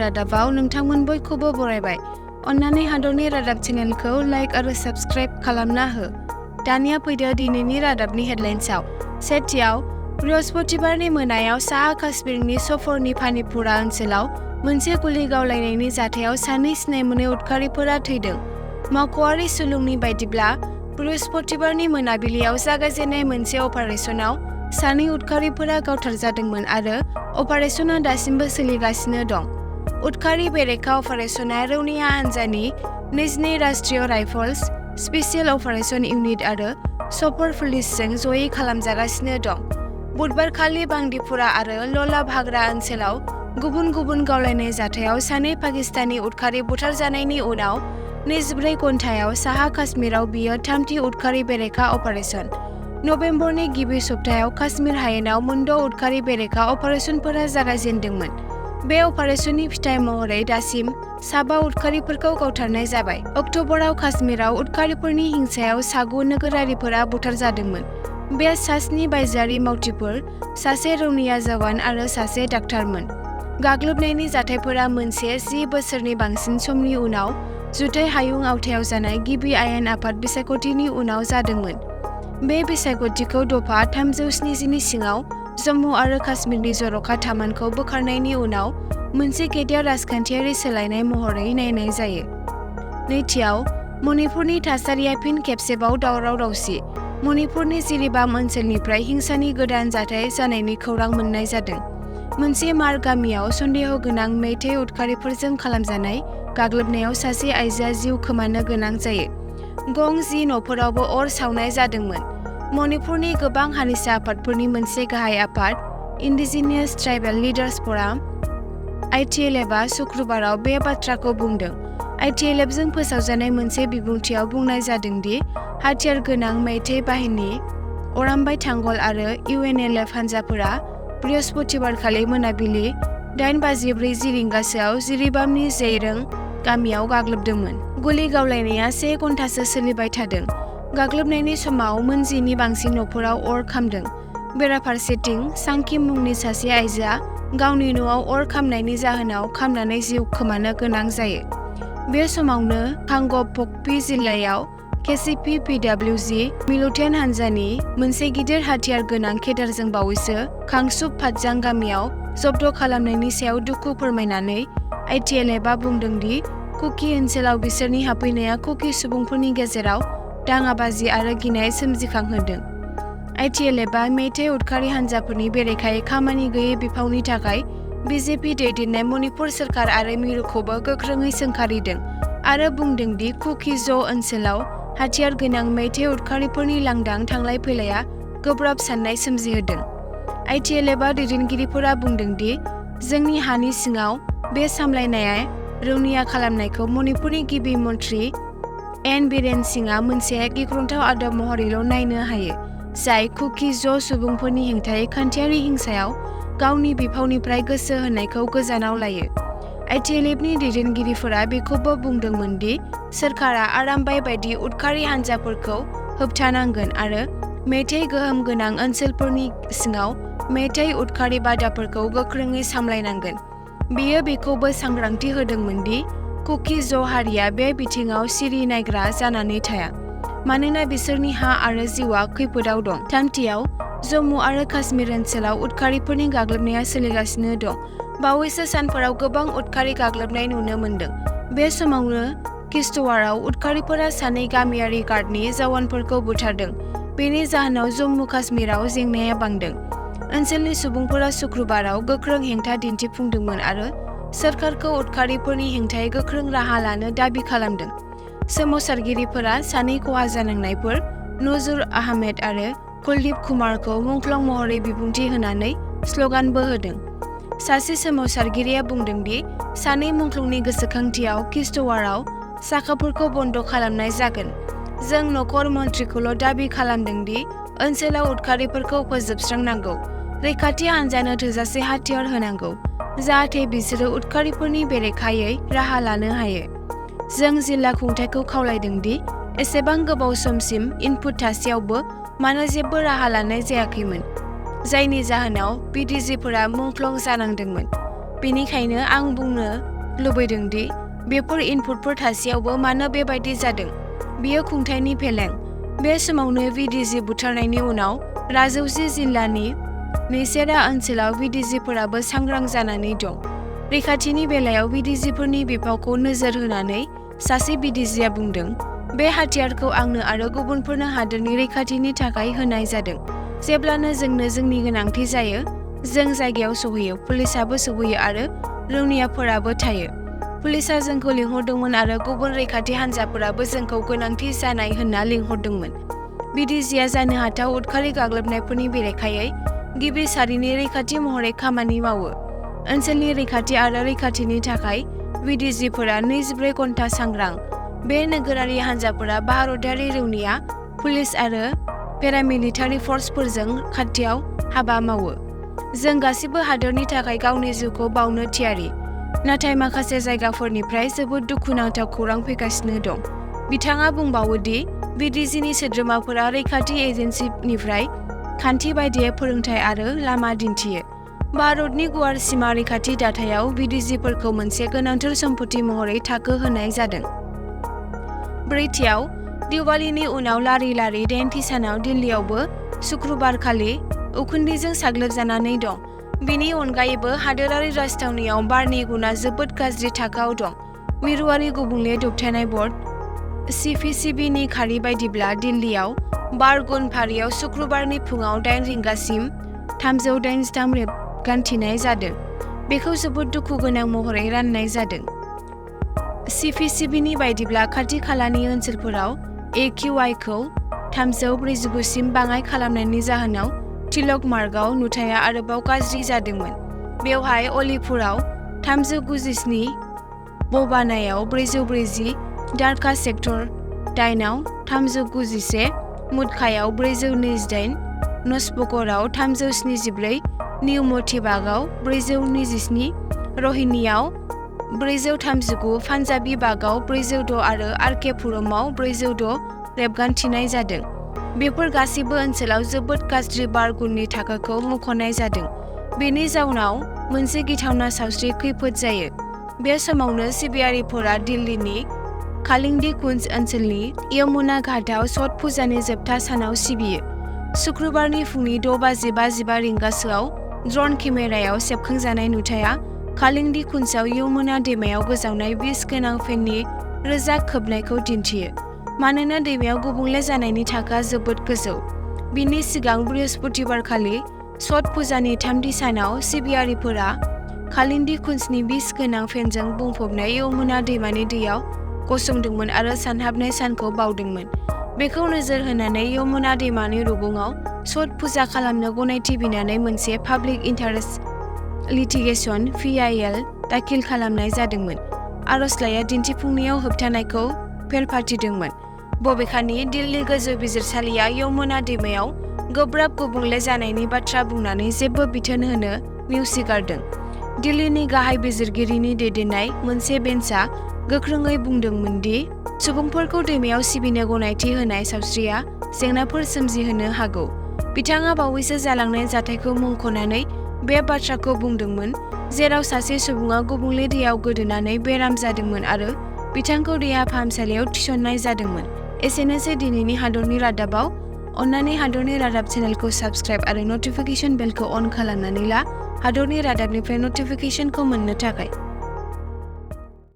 रादाबाव नोंथांमोन बयखौबो बरायबाय। अन्नानै हादरनि रादाब चेनेलखौ लाइक आरो साबस्क्राइब खालामना हो। दानिया फैदो दिनैनि रादाबनि हेडलाइन्सआव। सेथियाव, बृहस्पतिबारनि मोनायाव साहा काश्मीरनि सफरनि मानिपुरा ओनसोलाव मोनसे गुलि गावलायनायनि जाथायाव सानै सिनाय मोनै उदखारिफोरा थैदों। मावख'आरि सुलुंनि बायदिब्ला, बृहस्पतिबारनि मोनाबिलियाव जागायजेननाय मोनसे अपारेसनाव सानै उदखारिफोरा गावथारजादोंमोन आरो अपारेसना दासिमबो सोलिगासिनो दं। उदखारि बेरेखा अपारेसना रौनिया हान्जानि 22 राष्ट्रीय राइफल्स, स्पेशियेल अपारेशन इउनिट आरो सफर पुलिसजों जयै खालामजागासिनो दं। बुधबारखालि बांदीपुरा आरो ललाब हाग्रा ओनसोलाव गुबुन गुबुन गावलायनाय जाथायाव सानै पाकिस्तानी उदखारि बुथारजानायनि उनाव 24 घन्टायाव साहा काश्मीराव बियो थामथि उदखारि बेरेखा अपारेशन। नबेम्बरनि गिबि सप्तायाव काश्मीर हायेनाव मोनद' उदखारि बेरेखा अपारेशनफोरा जागायजेन्दोंमोन। बे अपारेशननि फिथाय महरै दासिम 7 उदखारिफोरखौ गावथारनाय जाबाय। अक्ट'बराव काश्मीराव उदखारिफोरनि हिंसायाव 7 नोगोरारिफोरा बुथारजादोंमोन। बे 7 बायजोआरि मावथिफोर, सासे रौनिया जवान आरो सासे डाक्टारमोन। गाग्लोबनायनि जाथायफोरा मोनसे 10 बोसोरनि बांसिन समनि उनाव जुथाइ हायुं आवथायाव जानाय गिबि आयेन आफाद बिसायख'थिनि उनाव जादोंमोन। बे बिसायख'थिखौ दफा 370 नि सिङाव जम्मु आरो काश्मीरनि जर'खा थामानखौ बोखारनायनि उनाव मोनसे गेदेर राजखान्थियारि सोलायनाय महरै नायनाय जायो। नैथियाव, मणिपुरनि थासारिया फिन खेबसेबाव दावराव-दावसि। मणिपुरनि जिरिबाम ओनसोलनिफ्राय हिंसानि गोदान जाथाय जानायनि खौरां मोन्नाय जादों। मोनसे मार गामियाव सन्देह गोनां मेइतेइ उदखारिफोरजों खालामजानाय गाग्लोबनायाव सासे आइजोआ जिउ खोमानो गोनां जायो। गं 10 न'फोरावबो अर सावनाय जादोंमोन। मणिपुरनि गोबां हारिसा आफादफोरनि मोनसे गाहाय आफाद, इन्डिजिनियास ट्राइबेल लिडार्स फराम (ITLF) शुक्रबाराव बे बाथ्राखौ बुंदों। ITLF जों फोसावजानाय मोनसे बिबुंथियाव बुंनाय जादों दि हाथियार गोनां मेइतेइ बाहिनी, अराम्बाइ थांगल आरो UNLF हानजाफोरा बृहस्पतिबारखालि मोनाबिलि 8:40 रिंगासोआव जिरिबामनि जैरों गामियाव गाग्लोबदोंमोन। गुलि गावलायनाया 1 घन्टासो सोलिबाय थादों। गाग्लोबनायनि समाव मोन 10 नि बांसिन न'फोराव अर खामदों। बेराफारसेथिं, सांकिम मुंनि सासे आइजोआ गावनि न'आव अर खामनायनि जाहोनाव खामनानै जिउ खोमानो गोनां जायो। बे समावनो कांगपकपि जिल्लायाव KCP-PWG मिलिटेन्ट हान्जानि मोनसे गिदिर हाथियार गोनां केडारजों बावैसो खांसुप फातजां गामियाव जब्द खालामनायनि सायाव दुखु फोरमायनानै ITLF आ बुंदों दि कुकी ओनसोलाव बिसोरनि हाबफैनाया कुकी सुबुंफोरनि गेजेराव दाङाबाजि आरो गिनाय सोमजिखांहोदों। ITLF आ मेइतेइ उदखारि हान्जाफोरनि बेरेखायै खामानि गैयै बिफावनि थाखाय BJP दैदेननाय मणिपुर सोरखार आरो मिरुखौबो गोख्रोङै सोंखारिदों आरो बुंदों दि कुकी ज' ओनसोलाव हाथियार गोनां मेइतेइ उदखारिफोरनि लांदां थांलाय फैलाया गोब्राब साननाय सोमजिहोदों। ITLF आ दैदेनगिरिफोरा बुंदों दि जोंनि हानि सिङाव बे सामलायनाया रौनिया खालामनायखौ मणिपुरनि गिबि मन्थ्रि एन बीरेन सिंहआ मोनसे गिख्रंथाव आदब महरैल' नायनो हायो, जाय कुकी ज' सुबुंफोरनि हेंथायै खान्थियारि हिंसायाव गावनि बिफावनिफ्राय गोसो होनायखौ गोजानाव लायो। ITLF नि दैदेनगिरिफोरा बेखौबो बुंदोंमोन दि सोरखारा आराम्बाइ बायदि उदखारि हान्जाफोरखौ होबथानांगोन आरो मेइतेइ गोहोम गोनां ओनसोलफोरनि सिङाव मेइतेइ उदखारि बादाफोरखौ गोख्रोङै सामलायनांगोन। बियो बेखौबो सांग्रांथि होदोंमोन दि कुकी ज' हारिया बे बिथिङाव सिरि नायग्रा जानानै थाया, मानोना बिसोरनि हा आरो जिउआ खैफोदाव दं। थामथियाव, जम्मु आरो काश्मीर ओनसोलाव उदखारिफोरनि गाग्लोबनाया सोलिगासिनो दं। बावैसो सानफोराव गोबां उदखारि गाग्लोबनाय नुनो मोन्दों। बे समावनो किश्तवाड़आव उदखारिफोरा सानै गामियारि गार्डनि जवानफोरखौ बुथारदों। बेनि जाहोनाव जम्मु काश्मीराव जेंनाया बांदों। ओनसोलनि सुबुंफोरा शुक्रबाराव गोख्रों हेंथा दिन्थिफुंदोंमोन आरो सोरखारखौ उदखारिफोरनि हेंथायै गोख्रों राहा लानो दाबि खालामदों। सोमावसारगिरिफोरा सानै खहा जानांनायफोर, नजुर आहमेद आरो कुलदीप कुमारखौ मुंख्लं महरै बिबुंथि होनानै स्ल'गानबो होदों। सासे सोमावसारगिरिया बुंदों दि सानै मुंख्लंनि गोसोखांथियाव किश्तवाड़आव साखाफोरखौ बन्द खालामनाय जागोन। जों नखर मन्थ्रिखौल' दाबि खालामदों दि ओनसोलाव उदखारिफोरखौ फोजोबस्रांनांगौ, रैखाथि हान्जानो थोजासे हाथियार होनांगौ, जाहाथे बिसोरो उदखारिफोरनि बेरेखायै राहा लानो हायो। जों जिल्ला खुंथायखौ खावलायदों दि एसेबां गोबाव समसिम इनपुट थासेयावबो मानो जेबो राहा लानाय जायाखैमोन, जायनि जाहोनाव BDGफोरा मुंख्लं जानांदोंमोन। बेनिखायनो आं बुंनो लुबैदों दि बेफोर इनपुटफोर थासेयावबो मानो बेबायदि जादों। बेयो खुंथायनि फेलें। बे समावनो भिडिजि बुथारनायनि उनाव राजौरी जिल्लानि नेसेरा ओनसोलाव भिडिजिफोराबो सांग्रां जानानै दं। रैखाथिनि बेलायाव भिडिजिफोरनि बिफावखौ नोजोर होनानै सासे भिडिजिआ बुंदों, बे हाथियारखौ आंनो आरो गुबुनफोरनो हादोरनि रैखाथिनि थाखाय होनाय जादों। जेब्लानो जोंनो जोंनि गोनांथि जायो, जों जायगायाव सौहैयो, पुलिसआबो सौहैयो आरो रौनियाफोराबो थायो। पुलिसआ जोंखौ लिंहरदोंमोन आरो गुबुन रैखाथि हान्जाफोराबो जोंखौ गोनांथि जानाय होनना लिंहरदोंमोन। भिडिजिआ जानो हाथाव उदखारि गाग्लोबनायफोरनि बेरेखायै गिबि सारिनि रैखाथि महरै खामानि मावो। ओनसोलनि रैखाथि आरो रैखाथिनि थाखाय भिडिजिफोरा 24 घन्टा सांग्रां। बे नोगोरारि हान्जाफोरा भारतारि रौनिया, पुलिस आरो पेरामिलिटारि फर्सफोरजों खाथियाव हाबा मावो। जों गासिबो हादोरनि थाखाय गावनि जिउखौ बावनो थियारि। नाथाय माखासे जायगाफोरनिफ्राय जोबोद दुखुनांथाव खौरां फैगासिनो दं। बिथाङा बुंबावो दि भिडिजिनि सोद्रोमाफोरा रैखाथि एजेन्सिनिफ्राय खान्थि बायदियै फोरोंथाय आरो लामा दिन्थियो। भारतनि गुवार सिमा रैखाथि दाथायाव भिडिजिफोरखौ मोनसे गोनांथार सम्पथि महरै थाखो होनाय जादों। ब्रैथियाव, दिवालीनि उनाव लारि-लारि दाइनथि सानाव दिल्लीयावबो शुक्रबारखालि उखुन्दैजों साग्लोबजानानै दं। बेनि अनगायैबो हादोरारि राजथावनियाव बारनि गुनआ जोबोद गाज्रि थाखोआव दं। मिरुआरि गुबुंले दबथायनाय बर्ड (CPCB) नि खारि बायदिब्ला दिल्लीयाव बार गुन फारियाव शुक्रबारनि फुंआव 8 रिंगासिम 383 रेबगान्थिनाय जादों। बेखौ जोबोद दुखु गोनां महरै राननाय जादों। CPCB नि बायदिब्ला खाथि-खालानि ओनसोलफोराव AQI खौ 349 सिम बाङाइ खालामनायनि जाहोनाव तिलक मार्गआव नुथाया आरोबाव गाज्रि जादोंमोन। बेवहाय अलीपुरआव 397, बबानायाव 440, द्वारका सेक्टर 8 आव 391, मुदखायाव 428, नस्बकराव 374, निउ मोतीबागआव 427, रहिनीआव 439, पान्जाबी बागआव 406 आरो आरके पुरमाव 406 रेबगान्थिनाय जादों। बेफोर गासैबो ओनसोलाव जोबोद गाज्रि बार गुननि थाखोखौ मुंख'नाय जादों। बेनि जाउनाव मोनसे गिथावना सावस्रि खैफोद जायो। बे समावनो सिबियारिफोरा दिल्लीनि कालिंदी कुन्ज ओनसोलनि यमुना घाटआव छठ फुजानि जोबथा सानाव सिबियो। शुक्रबारनि फुंनि 6:55 रिंगासोआव ड्र'न केमेरायाव सेबखांजानाय नुथाया कालिंदी कुन्जआव यमुना दैमायाव गोजावनाय बिस गोनां फेननि रोजा खोबनायखौ दिन्थियो। मानोना दैमायाव गुबुंले जानायनि थाखोआ जोबोद गोजौ। बिनि सिगां बृहस्पतिबारखालि छठ फुजानि थामथि सानाव सिबियारिफोरा कालिंदी कुन्जनि बिस गोनां फेनजों बुंफबनाय यमुना दैमानि दैयाव गसंदोंमोन आरो सानहाबनाय सानखौ बावदोंमोन। बेखौ नोजोर होनानै यमुना दैमानि रुगुङाव छठ फुजा खालामनो गनायथि बिनानै मोनसे पाब्लिक इन्टारेस्ट लिटिगेशन (PIL) दाखिल खालामनाय जादोंमोन। आर'जलाइया दिन्थिफुंनायाव होबथानायखौ फेरफाथिदोंमोन। बबेखानि, दिल्ली गोजौ बिजिरसालिया यमुना दैमायाव गोब्राब गुबुंले जानायनि बाथ्रा बुंनानै जेबो बिथोन होनो नेवसिगारदों। दिल्लीनि गाहाय बिजिरगिरिनि दैदेननाय मोनसे बेन्चआ गोख्रोङै बुंदोंमोन दि सुबुंफोरखौ दैमायाव सिबिनो गनायथि होनाय सावस्रिया जेंनाफोर सोमजिहोनो हागौ। बिथाङा बावैसो जालांनाय जाथायखौ मुंख'नानै बे बाथ्राखौ बुंदोंमोन, जेराव सासे सुबुङा गुबुंले दैयाव गोदोनानै बेराम जादोंमोन आरो बिथांखौ देहा फाहामसालियाव थिसननाय जादोंमोन। एसेनोसै दिनैनि हादरनि रादाबाव। अन्नानै हादरनि रादाब चेनेलखौ साबस्क्राइब आरो नटिफिकेशन बेलखौ अन खालामनानै ला हादरनि रादाबनिफ्राय नटिफिकेशनखौ मोननो थाखाय।